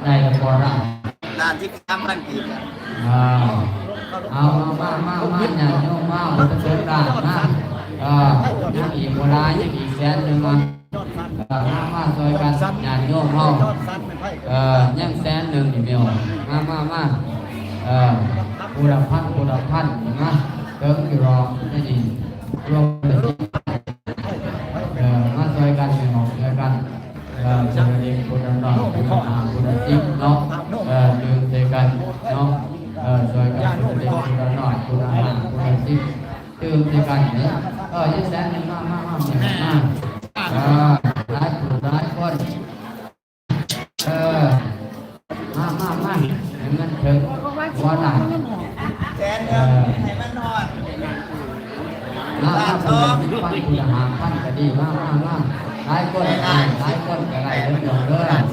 ໄດ້ກໍພໍລະ ລ້ານສິບສາມພັນກີບ. ເອີ ເອົາ ເອົາ ມາ ມາ ມາ ຍາດໂຍມມາ ບໍ່ປະສົງລ້ານນະ. ເອີ ຍັງອີກບໍ່ຫຼາຍ ຍັງອີກແສນໜຶ່ງ. ເອີ ມາ ມາຊ່ອຍກັນ ຍາດໂຍມເຮົາ. ເອີ ຍັງແສນໜຶ່ງນີ້ແມ່ນ. ມາ ມາ ມາ ເອີ ຜູ້ລະພັນ ຜູ້ລະພັນ ມາ ເຖິງຢູ່ດອກ ນີ້ ລວມ ເອີ ມາຊ່ອຍກັນ ແມ່ນບໍ່ ຊ່ອຍກັນ. ເອີ ຜູ້ລະເລັກ ຜູ້ລະນ້ອຍ ຜູ້ລະຫ້າ ຜູ້ລະສິບເນາະ. ເອີ ຕື່ມໃສ່ກັນເນາະ. ເອີ ຊ່ອຍກັນ ຜູ້ລະເລັກ ຜູ້ລະນ້ອຍ ຜູ້ລະຫ້າ ຜູ້ລະສິບ ຕື່ມໃສ່ກັນເດີ. ເອີ ເຈັດແສນ ມາ ມາ ມາ ມາ ເອີ ຫຼາຍຜູ້ຫຼາຍຄົນ. ເອີ ມາ ມາ ມາ ໃຫ້ມັນເຖິງຫົວລ້ານ ແສນໜຶ່ງ ເອີ ໃຫ້ມັນຮອດ ມາ ມາ ຄົນລະສິບພັນ ຄົນລະຫ້າພັນກໍດີ. ມາ ມາ ມາ ຫຼາຍຄົນກໍໄດ້ ຫຼາຍຄົນກໍໄດ້ເດີ ພີ່ນ້ອງເດີ.